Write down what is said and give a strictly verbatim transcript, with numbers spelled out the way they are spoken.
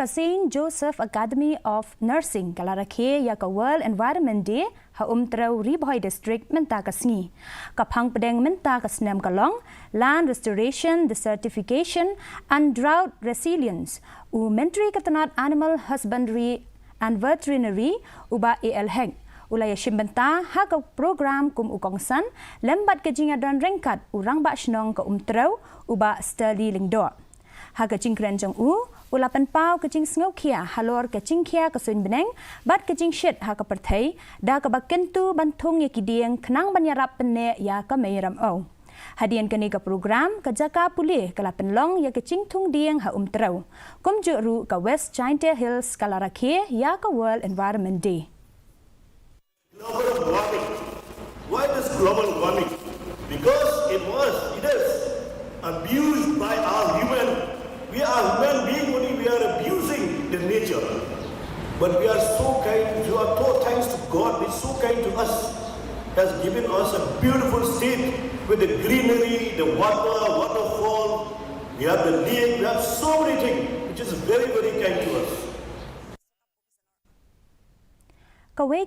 Ka Saint Joseph Academy of Nursing ka la rakhe ïa ka World Environment Day ha Umtrew, Ri Bhoi District mynta ka sngi. Ka phang pdeng mynta ka snem ka long Land Restoration, Desertification and Drought Resilience. U Myntri ka tnad Animal Husbandry and Veterinary, u Bah A L Hek, u la ïashim bynta ha ka program kum u kongsan lem bad ka jingïadon ryngkat u Rangbah Shnong ka Umtrew, u Bah Sterling Lyngdoh. Ha ka jingkren jong u, u la pynpaw ka jingsngewkhia halor ka jingkhia ka suiñ bneng bad ka jingshit ha ka pyrthei, da kaba kyntu ban thung ïa ki dieng khnang ban ïarap pynneh ïa ka mei ramew. Hadien kane ka program, ka jaka pule ka la pynlong ïa ka jingthung dieng ha Umtrew. Kumjuh ruh ka West Jaintia Hills ka la rakhe ïa ka World Environment Day. Global warming. Why this global warming? Because it was, it is abused by our human. We are human being only, we are abusing the nature. But we are so kind, you are so thanks to God, He's so kind to us, has given us a beautiful state with the greenery, the water, waterfall, we have the lake, we have so many things, which is very, very kind to us. Kawei